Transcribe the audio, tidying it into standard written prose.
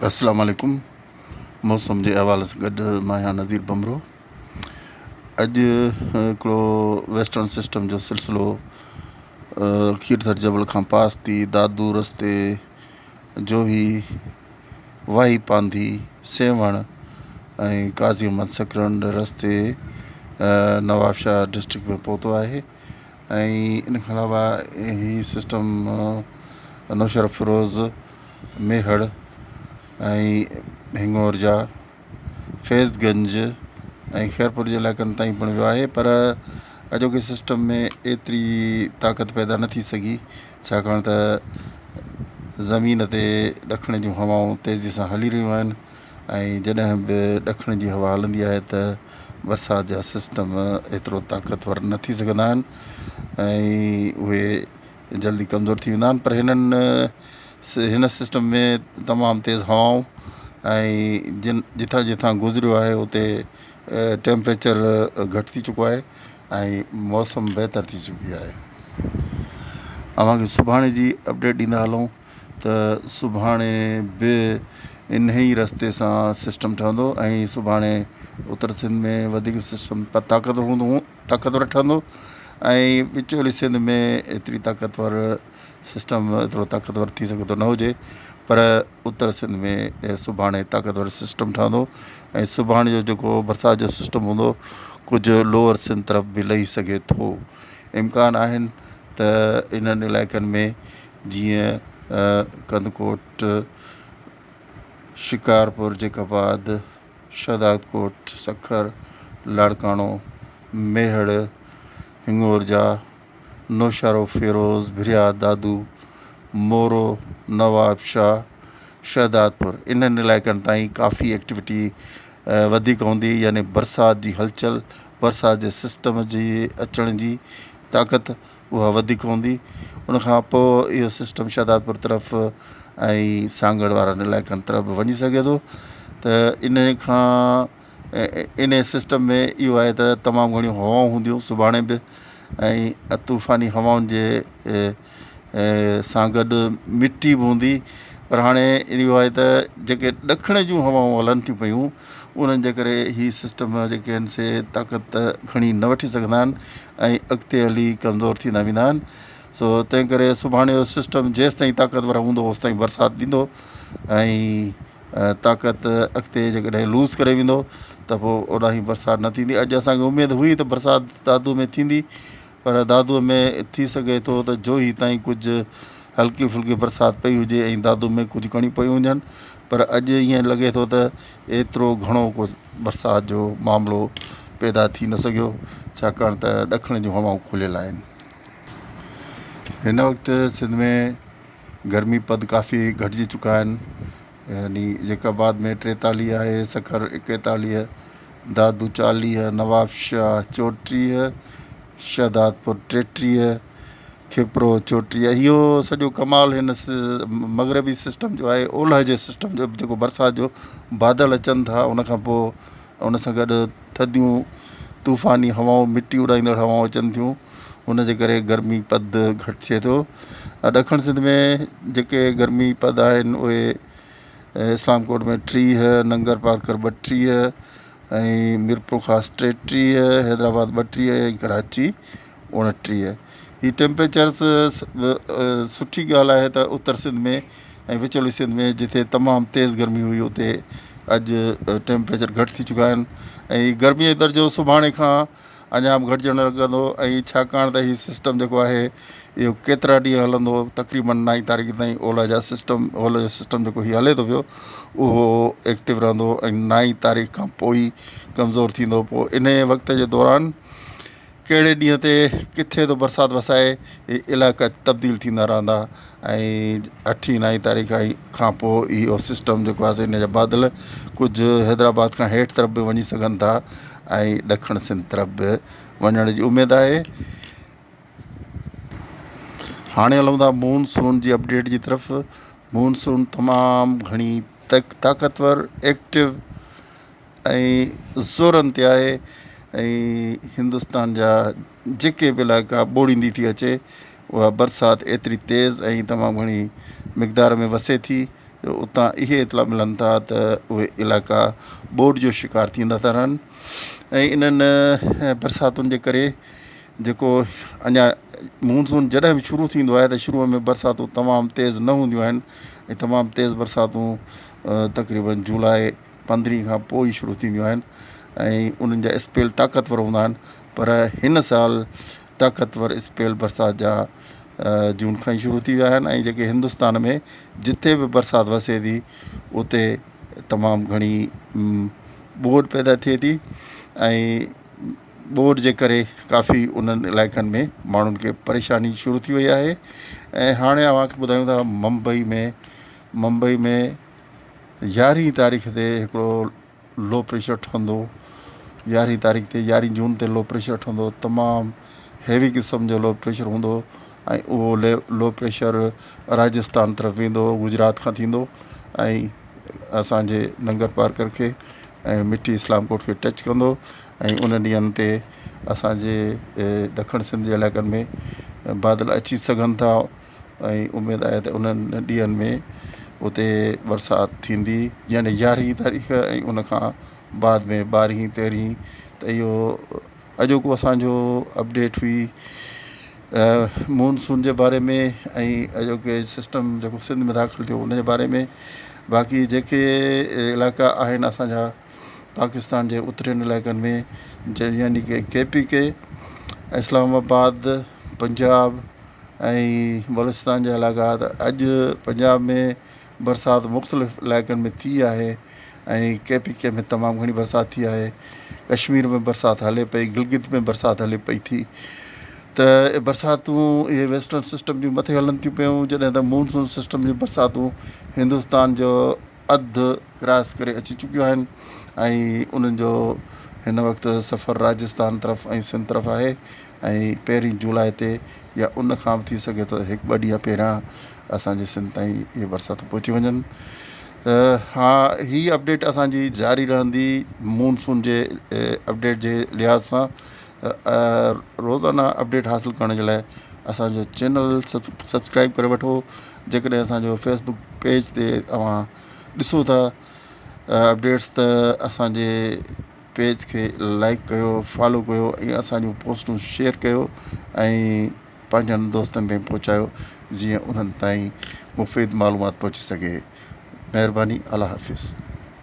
اسلام عليڪم موسم جي حوالي سان گڏ مان آهيان نذير ڀنڀرو اڄ هڪڙو ويسٽرن سسٽم جو سلسلو کيرٿر جبل کان پاس ٿي دادو رستي جوهي واهي پانڌي سيوهڻ ۽ قاضي احمد سڪرنڊ رستي نوابشاهه ڊسٽرڪٽ ۾ پهتو آهي ۽ ان کان علاوه هي سسٽم نوشهروفيروز ميهڙ ۽ هڱورجا، فيض گنج ۽ خيرپور جي علائقن تائين پڻ ويو آهي پر اڄوڪي سسٽم ۾ ايتري طاقت پيدا نه ٿي سگهي ڇاڪاڻ ته زمين تي ڏکڻ جون هوائون تيزي سان هلي رهيون آهن ۽ جڏهن به ڏکڻ جي هوا هلندي آهي ته برسات جا سسٽم ايترو طاقتور نه ٿي سگهندا آهن ۽ اهي جلدي ڪمزور ٿي ويندا آهن پر هنن هن سسٽم ۾ تمام تيز هوائون ۽ جن جتان جتان گذريو آهي اتي ٽيمپريچر گهٽ ٿي چڪو آهي ۽ موسم بهتر ٿي چڪي آهي اوهان کي سڀاڻي جي اپڊيٽ ڏيندا هلون ته سڀاڻي به ان ئي رستي سان سسٽم ٺهندو ۽ سڀاڻي اتر سنڌ ۾ وڌيڪ سسٽم طاقتور هوندو طاقتور ٺهندو ۽ وچولي سنڌ ۾ ايتري طاقتور سسٽم ايترو طاقتور ٿي سگهي ٿو نه هجي پر اتر سنڌ ۾ سڀاڻي طاقتور سسٽم ٺهندو ۽ سڀاڻي جو جيڪو برسات جو سسٽم هوندو ڪجهه لوئر سنڌ طرف به لهي سگهي ٿو امڪان آهن ته انهن علائقن ۾ جيئن ڪنڌڪوٽ شڪارپور جيڪب آباد شهدادڪوٽ، سکر، لاڙڪاڻو، ميهڙ، هڱورجا، نوشهروفيروز، ڀريا، دادو، مورو، نوابشاهه، شهدادپور انهن علائقن تائين ڪافي ايڪٽيوٽي وڌيڪ هوندي يعني برسات جي هلچل برسات جي سسٽم جي اچڻ جي طاقت اها وڌيڪ هوندي. ان کان پوء اهو سسٽم شهدادپور طرف ۽ سانگهڙ وارن علائقن طرف به وڃي سگهي ٿو ته ان کان ان سسٽم ۾ اهو آهي ته تمام گهڻيون هوائون هونديون سڀاڻي به ۽ طوفاني هوائن جي سان گڏ مٽي به هوندي پر هاڻي اهو آهي ته جيڪي ڏکڻ جون هوائون هلن ٿيون پيون انهن جي ڪري هي سسٽم جيڪي آهن سي طاقت گهڻي نه وٺي سگهندا آهن ۽ اڳتي هلي ڪمزور ٿيندا ويندا آهن سو تنهن ڪري سڀاڻي جو سسٽم جيستائين طاقتور هوندو اوستائين برسات ڏيندو ۽ طاقت اڳتي جيڪڏهن لوز ڪري ويندو ته پوء اوڏانهن برسات نه ٿيندي اڄ اسانکي اميد هئي ته برسات دادو ۾ ٿيندي پر دادوء ۾ ٿي سگهي ٿو ته جوهي تائين ڪجهه هلڪي ڦلڪي برسات پئي هجي ۽ دادو ۾ ڪجهه ڪڻيون پيون هجن پر اڄ ائين لڳي ٿو ته ايترو گهڻو ڪو برسات جو معاملو پيدا ٿي نه سگهيو ڇاڪاڻ ته ڏکڻ جون هوائون کليل آهن. هن وقت سنڌ ۾ گرمي پد ڪافي گهٽجي چڪا آهن يعني جيڪب آباد ۾ ٽيتاليهه آهي، سکر ايڪيتاليهه، دادو چاليهه، نوابشاهه چوٽيهه، شهدادپور ٽيٽيهه، کپرو چوٽيهه. اهو سڄو ڪمال هن مغربي سسٽم جو آهي، اولهه جي سسٽم جو جيڪو برسات جو بادل اچن ٿا ان کان پوء ان سان گڏ ٿڌيون طوفاني هوائون مٽي اڏائيندڙ هوائون اچن ٿيون ان جي ڪري گرمي پد گهٽ ٿئي ٿو ڏکڻ سنڌ ۾ جيڪي گرمي پد آهن اهي اسلام ڪوٽ ۾ 30، ننگر پارڪر 32 ۽ ميرپورخاص 33، حيدرآباد 32 ۽ ڪراچي 29. هي ٽيمپريچرس سٺي ڳالهه آهي ته اتر سنڌ ۾ ۽ وچولي سنڌ ۾ جتي تمام تيز گرمي هئي اتي اڄ ٽيمپريچر گهٽ ٿي چڪا آهن ۽ گرمي جو درجو سڀاڻي کان اڃا به گهٽجڻ لڳندو ۽ ڇاڪاڻ ته هي سسٽم جيڪو آهي اهو ڪيترا ڏينهن هلندو تقريبن نائين تاريخ تائين اولهه جا سسٽم اولهه جو سسٽم جيڪو هي هلي ٿو پيو اهو ايڪٽو رهندو ۽ نائين تاريخ کان پوء ئي ڪمزور ٿيندو پوء ان وقت جي دوران ڪهڙي ڏينهن تي ڪٿي ٿو برسات وسائي هي علائقا تبديل ٿيندا رهندا ۽ اٺين نائين تاريخ کان پوء اهو سسٽم جيڪو آهي ان جا بادل ڪجهه حيدرآباد کان هيٺ طرف به وڃي سگهن ٿا ۽ ڏکڻ سنڌ طرف به وڃڻ جي اميد آهي. هاڻي هلون ٿا مون سون جي اپڊيٽ جي طرف مون سون تمام گهڻي طاقتور ايڪٽو ۽ زورن تي آهي ۽ هندستان جا جيڪي به علائقا ٻوڙيندي ٿي اچي اها برسات ايتري تيز ۽ تمام گهڻي مقدار ۾ وسي ٿي اتان اهي اطلاع ملن ٿا ته اهي علائقا ٻوڏ جو شڪار ٿيندا ٿا رهن ۽ انهن برساتن جي ڪري جيڪو اڃا مونسون جڏهن به شروع ٿيندو آهي ته شروع ۾ برساتون تمام تيز نه هونديون آهن ۽ تمام تيز برساتون تقريبن جولاء پندرهين کان پوء ئي شروع ٿينديون آهن ۽ انهن جا اسپيل طاقتور هوندا آهن پر هن سال طاقتور اسپيل برسات جا جون کان ئي شروع ٿي ويا آهن ۽ جيڪي هندستان ۾ جتي به برسات وسي ٿي اتي تمام گهڻي ٻوڏ پيدا ٿئي ٿي ۽ ٻوڏ جي ڪري ڪافي انهن علائقن ۾ ماڻهن کي پريشاني شروع ٿي وئي آهي ۽ هاڻي اوهان کي ٻڌايون ٿا ممبئي ۾ ممبئي ۾ يارهين تاريخ تي هڪڙو لو پريشر ٺهندو يارهين تاريخ تي يارهين جون تي لو پريشر ٺهندو تمام هيوي قسم جو لو پريشر هوندو ۽ اهو لو پريشر راجسٿان طرف ويندو گجرات کان ٿيندو ۽ اسانجي ننگر پارڪر کي ۽ مٺي اسلام ڪوٽ کي ٽچ ڪندو ۽ ان ڏينهن تي اسانجي ڏکڻ سنڌ جي علائقن ۾ بادل اچي سگهن ٿا ۽ اميد آهي ته انهن ڏينهن ۾ اتي برسات ٿيندي يعني يارهين تاريخ ۽ ان کان بعد ۾ ٻارهين تيرهين ته اهو اڄوڪو اسانجو اپڊيٽ هئي مونسون جي باري ۾ ۽ اڄوڪي سسٽم جيڪو سنڌ ۾ داخل ٿيو ان جي باري ۾ باقي جيڪي علائقا آهن اسانجا پاڪستان جي اترين علائقن ۾ يعني ڪي K P K Islamabad Punjab ۽ Balochistan جا علائقا ته اڄ پنجاب ۾ برسات مختلف علائقن ۾ ٿي آهي ۽ ڪي پي ڪي ۾ تمام گهڻي برسات ٿي آهي ڪشمير ۾ برسات هلي پئي گلگت ۾ برسات هلي پئي ٿي ته برساتون اهي ويسٽرن سسٽم جون مٿي هلن ٿيون پيون جڏهن ته مونسون سسٽم جون برساتون هندستان جو اڌ ڪراس ڪري اچي چڪيون آهن ۽ انهن جو هن وقت سفر راجستان طرف ۽ سنڌ طرف آهي ۽ پهرين جولاء تي يا ان کان به ٿي سگهي ٿو هڪ ٻه ڏينهن پهريان اسانجي سنڌ تائين اهي برساتون پهچي وڃن ته ها هي اپڊيٽ اسانجي جاري رهندي مونسون جي اپڊيٽ جي لحاظ سان روزانه اپڊيٽ حاصل ڪرڻ جي لاء اسانجو چينل سبسڪرائب ڪري وٺو جيڪڏهن اسانجو فيسبڪ پيج تي اوهان ڏسو ٿا اپڊيٽس ته اسانجي پيج کي لائڪ ڪيو فالو ڪيو ۽ اسانجون پوسٽون شيئر ڪيو ۽ پنهنجن دوستن تائين پهچايو جيئن انهن تائين مفيد معلومات پهچي سگهي مهرباني الله حافظ.